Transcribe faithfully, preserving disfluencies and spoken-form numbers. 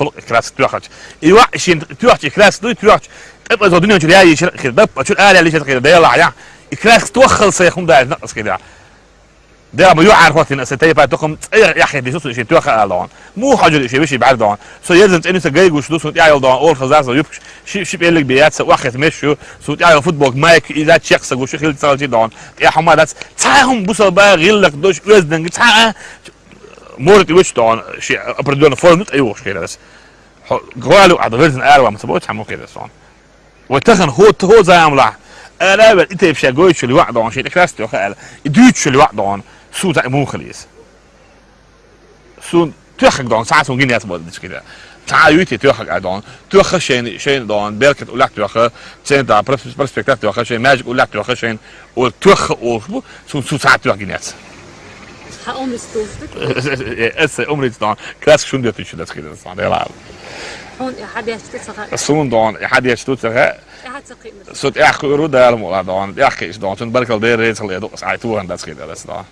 Хьулкъ и краска тоьхача. И ваъ, шен тоьхача и краска дуй, тоьхача. ТӀаккха цо дуьнен чура яйича хир, даппа чура ала лишат хир, Дела, я. И краска тоххал сай хӀума даьлла накъас хир, я. Дела, ма ю Ӏар хӀоттина аса тайпа тоххам цӀайгӀа яххе дису шен тоьха ала догӀун. Му хьожур шен веший бӀар догӀун. Со ерзан цӀенуьса гайгуш ду, сун тӀаьхьа йол догӀун, ола хазар со юбкаш, ши, ши пӀеллиг бе яц, са ваххет меш ю, сун тӀаьхьа йол футболка, майка, иза чекх са гуш, хил цалчи догӀун. ТӀехьа хӀума дац, цхьа хӀума бусал ба, гӀиллакх дош, оьзданга, цхьа а, морит вич догӀун, ши определённая форма тӀаюгӀуш хир ас. Хьо, гӀоалу Ӏа да верзан ара ва ма ца боц, хьа мо хир ас догӀун. Вай тахан хӀо, хӀо замлахь. Ара вер, и тайпа ша гойчул ваъ догӀун, шен краска тоьха ала. И дуьйчул ваъ догӀун. Су цхьа мухалис. Сун тоьххаг догӀун, цхьа сун гин яц бола дичкида. Цхьа юйте тоьххаг а догӀун. Тоьхха шен, шен догӀун, беркат уллахь тоьхха, центр проспектах тоьхха шен, маьжик уллахь тоьхха шен, ол тоьхха олуш бу, сун су цхьа тоьхха гин яц. Хьа умриц дузду. Эсса умриц догӀун. Краска шун де туьчу дац кида сан, Дела. Хьун хьа деш ду ца ха. Сун догӀун, хьа деш ду ца ха. Хьа ца кхиъна. Су тӀехь кхуьру Дала мула догӀун, тӀехь кхиъш догӀун. Сун баркал дер рецал эду, ас Ӏай тугӀан дац кида ас догӀун.